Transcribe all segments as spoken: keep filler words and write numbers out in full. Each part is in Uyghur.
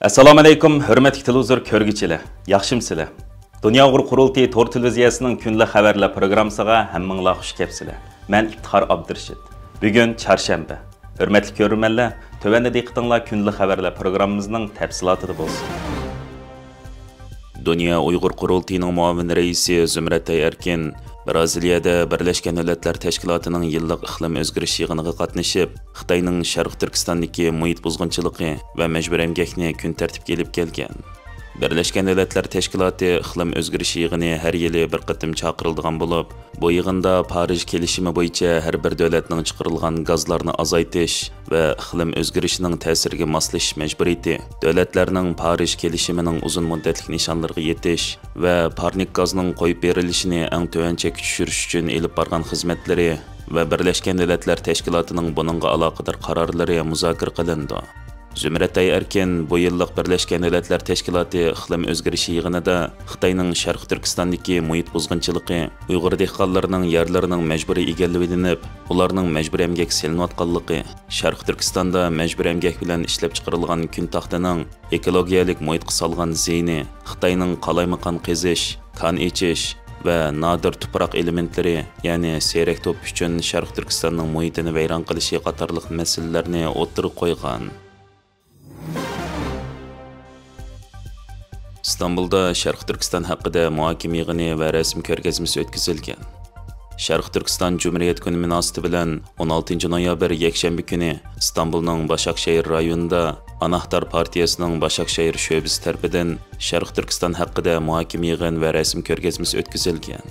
ئەسسالامۇئەلەيكۇم، ھۆرمەتلىك تېلېۋىزور كۆرگۈچىلەر، ياخشىمۇسىلەر؟ دۇنيا ئۇيغۇر قۇرۇلتىيى تور تېلېۋىزىيەسىنىڭ كۈندىلىك خەۋەرلەر پروگراممىسىغا ھەممىڭلار خۇش كەپسىلەر. مەن ئىپتىخار ئابدۇرېشىت. بۈگۈن چارشەنبە. ھۆرمەتلىك كۆرۈرمەنلەر، تۆۋەندە دىققىتىڭلار كۈندىلىك خەۋەرلەر پروگراممىمىزنىڭ تەپسىلاتىدا بولسۇن. دۇنيا ئۇيغۇر قۇرۇلتىيىنىڭ مۇئاۋىن رەئىسى زۇمرەتئاي ئەركىن برازىلىيەدە بىرلەشكەن دۆلەتلەر تەشكىلاتىنىڭ يىللىق ئىقلىم ئۆزگىرىشى يىغىنىغا قاتنىشىپ، خىتاينىڭ شەرقىي تۈركىستاندىكى مۇھىت بۇزغۇنچىلىقى ۋە مەجبۇرىي ئەمگەكنى كۈن تەرتىپكە ئېلىپ كەلگەن. بىرلەشكەن دۆلەتلەر تەشكىلاتى ئىقلىم ئۆزگىرىشى يىغىنى ھەر يىلى بىر قېتىم چاقىرىلىدىغان بولۇپ، بۇ يىغىندا پارىژ كېلىشىمى بويىچە ھەر بىر دۆلەتنىڭ چىقىرىدىغان گازلارنى ئازايتىش ۋە ئىقلىم ئۆزگىرىشىنىڭ تەسىرىگە ماسلىشىش مەجبۇرىيىتى، دۆلەتلەرنىڭ پارىژ كېلىشىمىنىڭ ئۇزۇن مۇددەتلىك نىشانلىرىغا يېتىش ۋە پارنىك گازنىڭ قويۇپ بېرىلىشىنى ئەڭ تۆۋەن چەككە چۈشۈرۈش ئۈچۈن ئېلىپ بارغان خىزمەتلىرى ۋە بىرلەشكەن دۆلەتلەر تەشكىلاتىنىڭ بۇنىڭغا ئالاقىدار قارارلىرى مۇزاكىرە قىلىنىدۇ. زۇمرەتئاي ئەركىن بۇ يىللىق بىرلەشكەن دۆلەتلەر تەشكىلاتى ئىقلىم ئۆزگىرىشى يىغىنىدا خىتاينىڭ شەرقىي تۈركىستاندىكى مۇھىت بۇزغۇنچىلىقى، ئۇيغۇر دېھقانلىرىنىڭ يەرلىرىنىڭ مەجبۇرىي ئىگىلىۋېلىنىپ، ئۇلارنىڭ مەجبۇرىي ئەمگەككە سېلىنىۋاتقانلىقى، شەرقىي تۈركىستاندا مەجبۇرىي ئەمگەك بىلەن ئىشلەپچىقىرىلغان كۈن تاختىنىڭ ئېكولوگىيەلىك مۇھىتقا سالغان زىيىنى، خىتاينىڭ قالايمىقان قېزىش، كان ئېچىش ۋە نادىر تۇپراق ئېلېمېنتلىرى، يەنى سېرەك توپى ئۈچۈن شەرقىي تۈركىستاننىڭ مۇھىتىنى ۋەيران قىلىشى قاتارلىق مەسىلىلەرنى ئوتتۇرىغا قويغان. ئىستانبۇلدا شەرقىي تۈركىستان ھەققىدە مۇھاكىمە يىغىنى ۋە رەسىم كۆرگەزمىسى ئۆتكۈزۈلگەن. شەرقىي تۈركىستان جۇمھۇرىيەت كۈنى مۇناسىۋىتى بىلەن ئون ئالتىنچى نويابىر يەكشەنبە كۈنى ئىستانبۇلنىڭ باشاكشەھىر رايونىدا ئاناھتار پارتىيەسىنىڭ باشاكشەھىر شۆبىسى تەرىپىدىن شەرقىي تۈركىستان ھەققىدە مۇھاكىمە يىغىن ۋە رەسىم كۆرگەزمىسى ئۆتكۈزۈلگەن.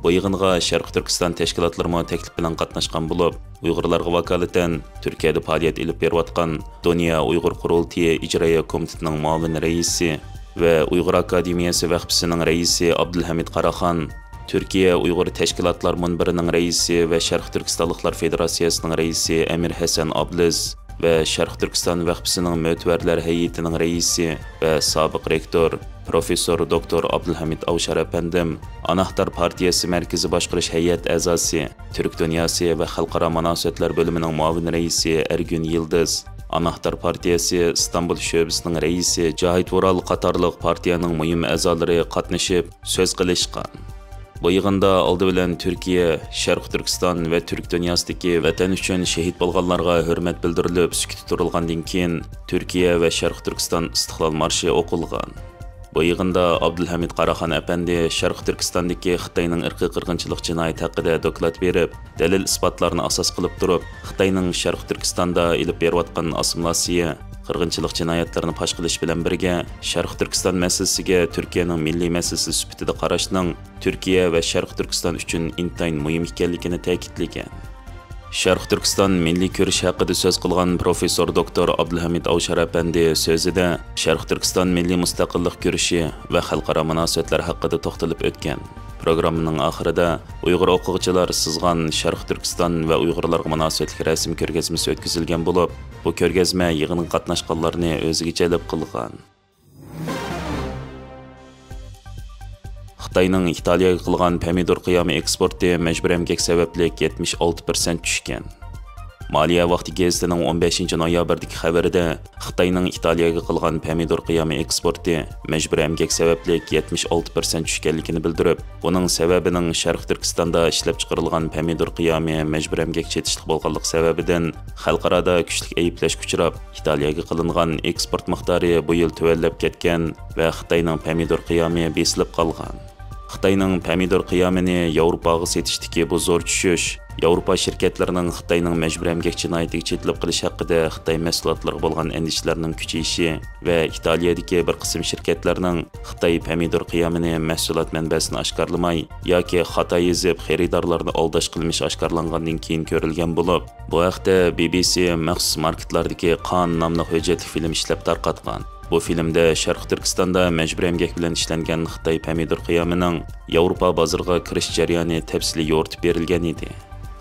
بۇ يىغىنغا شەرقىي تۈركىستان تەشكىلاتلىرىمۇ تەكلىپ بىلەن قاتناشقان بولۇپ، ئۇيغۇرلارغا ۋاكالىتەن تۈركىيەدە پائالىيەت ئېلىپ بېرىۋاتقان دۇنيا ئۇيغۇر قۇرۇلتىيى ئىجرائىيە كومىتېتىنىڭ مۇئاۋىن رەئىسى ۋە ئۇيغۇر ئاكادېمىيەسى ۋەخپىسىنىڭ رەئىسى ئابدۇلھەمىد قاراخان، تۈركىيە ئۇيغۇر تەشكىلاتلار مۇنبىرىنىڭ رەئىسى ۋە شەرقىي تۈركىستانلىقلار فېدېراتسىيەسىنىڭ رەئىسى ئەمىر ھەسەن ئابلىز ۋە شەرقىي تۈركىستان ۋەخپىسىنىڭ مۆتىۋەرلەر ھەيئىتىنىڭ رەئىسى ۋە سابىق رېكتور، پروفېسسور دوكتور ئابدۇلھەمىد ئاۋشار ئەپەندىم ئاناھتار پارتىيەسى مەركىزىي باشقۇرۇش ھەيئەت ئەزاسى، تۈرك دۇنياسى ۋە خەلقئارا مۇناسىۋەتلەر بۆلۈمىنىڭ مۇئاۋىن رەئىسى ئەرگۈن يىلدىز، ئاناھتار پارتىيەسى ئىستانبۇل شۆبىسىنىڭ رەئىسى جاھىت ۋۇرال قاتارلىق پارتىيەنىڭ مۇھىم ئەزالىرى قاتنىشىپ سۆز قىلىشقان. بۇ يىغىندا ئالدى بىلەن تۈركىيە، شەرقىي تۈركىستان ۋە تۈرك دۇنياسىدىكى ۋەتەن ئۈچۈن شېھىت بولغانلارغا ھۆرمەت بىلدۈرۈلۈپ، سۈكۈتتە تۇرۇلغاندىن كېيىن، تۈركىيە ۋە شەرقىي تۈركىستان ئىستىقلال مارشى ئوقۇلغان. بۇ يىغىندا ئابدۇلھەمىد قاراخان ئەپەندى شەرقىي تۈركىستاندىكى خىتاينىڭ ئىرقىي قىرغىنچىلىق جىنايىتى ھەققىدە دوكلات بېرىپ، دەلىل-ئىسپاتلارنى ئاساس قىلىپ تۇرۇپ، خىتاينىڭ شەرقىي تۈركىستاندا ئېلىپ بېرىۋاتقان ئاسسىمىلياتسىيە، قىرغىنچىلىق جىنايەتلىرىنى پاش قىلىش بىلەن بىرگە، شەرقىي تۈركىستان مەسىلىسىگە تۈركىيەنىڭ مىللىي مەسىلىسى سۈپىتىدە قاراشنىڭ تۈركىيە ۋە شەرقىي تۈركىستان ئۈچۈن ئىنتايىن مۇھىم ئىكەنلىكىنى تەكىتلىگەن. شەرقىي تۈركىستان مىللىي كۈرىشى ھەققىدە سۆز قىلغان پروفېسسور دوكتور ئابدۇلھەمىد ئاۋشار ئەپەندى سۆزىدە شەرقىي تۈركىستان مىللىي مۇستەقىللىق كۈرىشى ۋە خەلقئارا مۇناسىۋەتلەر ھەققىدە توختىلىپ ئۆتكەن. پروگراممىنىڭ ئاخىرىدا ئۇيغۇر ئوقۇغۇچىلار سىزغان شەرقىي تۈركىستان ۋە ئۇيغۇرلارغا مۇناسىۋەتلىك رەسىم كۆرگەزمىسى ئۆتكۈزۈلگەن بولۇپ، بۇ كۆرگەزمە يىغىنغا قاتناشقانلارنى ئۆزىگە جەلپ قىلغان. خىتاينىڭ ئىتالىيەگە قىلغان پەمىدۇر قىيامى ئېكسپورتى مەجبۇرىي ئەمگەك سەۋەبلىك يەتمىش ئالتە پىرسەنت چۈشكەن. مالىيە ۋاقتى گېزىتىنىڭ ئون بەشىنچى نويابىردىكى خەۋىرىدە خىتاينىڭ ئىتالىيەگە قىلغان پەمىدۇر قىيامى ئېكسپورتى مەجبۇرىي ئەمگەك سەۋەبلىك يەتمىش ئالتە پىرسەنت چۈشكەنلىكىنى بىلدۈرۈپ، بۇنىڭ سەۋەبىنىڭ شەرقىي تۈركىستاندا ئىشلەپچىقىرىلغان پەمىدۇر قىيامى مەجبۇرىي ئەمگەك چېتىشلىق بولغانلىقى سەۋەبىدىن، خەلقئارادا كۈچلۈك ئەيىبلەشكە ئۇچراپ، ئىتالىيەگە قىلىنغان ئېكسپورت مىقدارى بۇ يىل تۆۋەنلەپ كەتكەن ۋە خىتاينىڭ پەمىدۇر قىيامى بېسىلىپ قالغان. خىتاينىڭ پەمىدۇر قىيامىنى ياۋروپاغا سېتىشتىكى بۇ زور چۈشۈش ياۋروپا شىركەتلىرىنىڭ خىتاينىڭ مەجبۇرىي ئەمگەك جىنايىتىگە چېتىلىپ قېلىش ھەققىدە خىتاي مەھسۇلاتلىرىغا بولغان ئەندىشىلەرنىڭ كۈچىيىشى ۋە ئىتالىيەدىكى بىر قىسىم شىركەتلەرنىڭ خىتاي پەمىدۇر قىيامىنى مەھسۇلات مەنبەسىنى ئاشكارىلىماي ياكى خاتا يېزىپ، خېرىدارلارنى ئالداش قىلمىشى ئاشكارىلانغاندىن كېيىن كۆرۈلگەن بولۇپ، بۇ ھەقتە بى بى سى مەخسۇس ماركېتلاردىكى قان ناملىق ھۆججەتلىك فىلىم ئىشلەپ تارقاتقان. بۇ فىلىمدە شەرقىي تۈركىستاندا مەجبۇرىي ئەمگەك بىلەن ئىشلەنگەن خىتاي پەمىدۇر قىيامىنىڭ ياۋروپا بازىرىغا كىرىش جەريانى تەپسىلىي يورۇتۇپ بېرىلگەن ئىدى.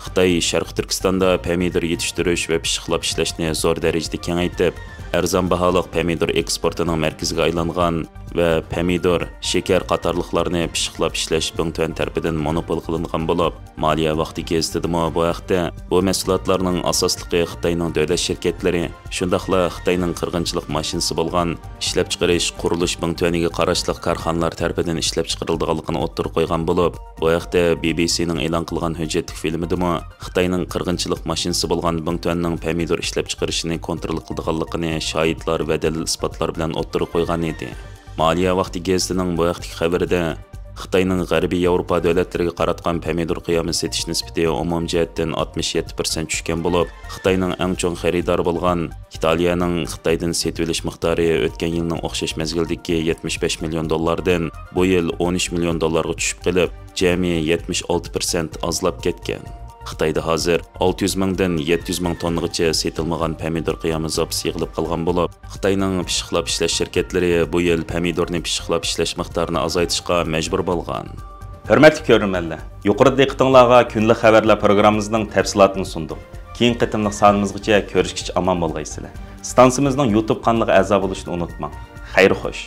خىتاي شەرقىي تۈركىستاندا پەمىدۇر يېتىشتۈرۈش ۋە پىششىقلاپ ئىشلەشنى زور دەرىجىدە كېڭەيتىپ، ئەرزان باھالىق پەمىدۇر ئېكسپورتىنىڭ مەركىزىگە ئايلانغان ۋە پەمىدۇر، شېكەر قاتارلىقلارنى پىششىقلاپ ئىشلەش بىڭتۈەن تەرىپىدىن مونوپول قىلىنغان بولۇپ، مالىيە ۋاقتى گېزىتىدىمۇ بۇ ھەقتە، بۇ مەھسۇلاتلارنىڭ ئاساسلىقى خىتاينىڭ دۆلەت شىركەتلىرى، شۇنداقلا خىتاينىڭ قىرغىنچىلىق ماشىنىسى بولغان ئىشلەپچىقىرىش، قۇرۇلۇش بىڭتۈەنىگە قاراشلىق كارخانىلار تەرىپىدىن ئىشلەپچىقىرىلىدىغانلىقىنى ئوتتۇرىغا قويغان بولۇپ، بۇ ھەقتە بى بى سىنىڭ ئېلان قىلغان ھۆججەتلىك فىلىمىدىمۇ خىتاينىڭ قىرغىنچىلىق ماشىنىسى بولغان بىڭتۈەننىڭ پەمىدۇر ئىشلەپچىقىرىشىنى كونترول قىلىدىغانلىقىنى شاھىتلار ۋە دەلىل-ئىسپاتلار بىلەن ئوتتۇرىغا قويغان ئىدى. مالىيە ۋاقتى گېزىتىنىڭ بۇ ھەقتىكى خەۋىرىدە، خىتاينىڭ غەربىي ياۋروپا دۆلەتلىرىگە قاراتقان پەمىدۇر قىيامى سېتىش نىسبىتى ئومۇمىي جەھەتتىن ئاتمىش يەتتە پىرسەنت چۈشكەن بولۇپ، خىتاينىڭ ئەڭ چوڭ خېرىدارى بولغان ئىتالىيەنىڭ خىتايدىن سېتىۋېلىش مىقدارى ئۆتكەن يىلنىڭ ئوخشاش مەزگىلدىكى يەتمىش بەش مىليون دوللاردىن بۇ يىل ئون ئۈچ مىليون دوللارغا چۈشۈپ قېلىپ، جەمئىي يەتمىش ئالتە پىرسەنت ئازلاپ كەتكەن. خىتايدا ھازىر ئالتە يۈز مىڭدىن يەتتە يۈز مىڭ توننىغىچە سېتىلمىغان پەمىدۇر قىيامى زاپىسى يىغىلىپ قالغان بولۇپ، خىتاينىڭ پىششىقلاپ ئىشلەش شىركەتلىرى بۇ يىل پەمىدۇرنى پىششىقلاپ ئىشلەش مىقدارىنى ئازايتىشقا مەجبۇر بولغان. ھۆرمەتلىك كۆرۈرمەنلەر، يۇقىرىدا دىققىتىڭلارغا كۈندىلىك خەۋەرلەر پروگراممىمىزنىڭ تەپسىلاتىنى سۇندۇق. كېيىنكى قېتىملىق سانىمىزغىچە كۆرۈشكىچە ئامان بولغايسىلەر. ئىستانسىمىزنىڭ يۇتۇب قانىلىغا ئەزا بولۇشنى ئۇنتۇماڭ. خەير خوش.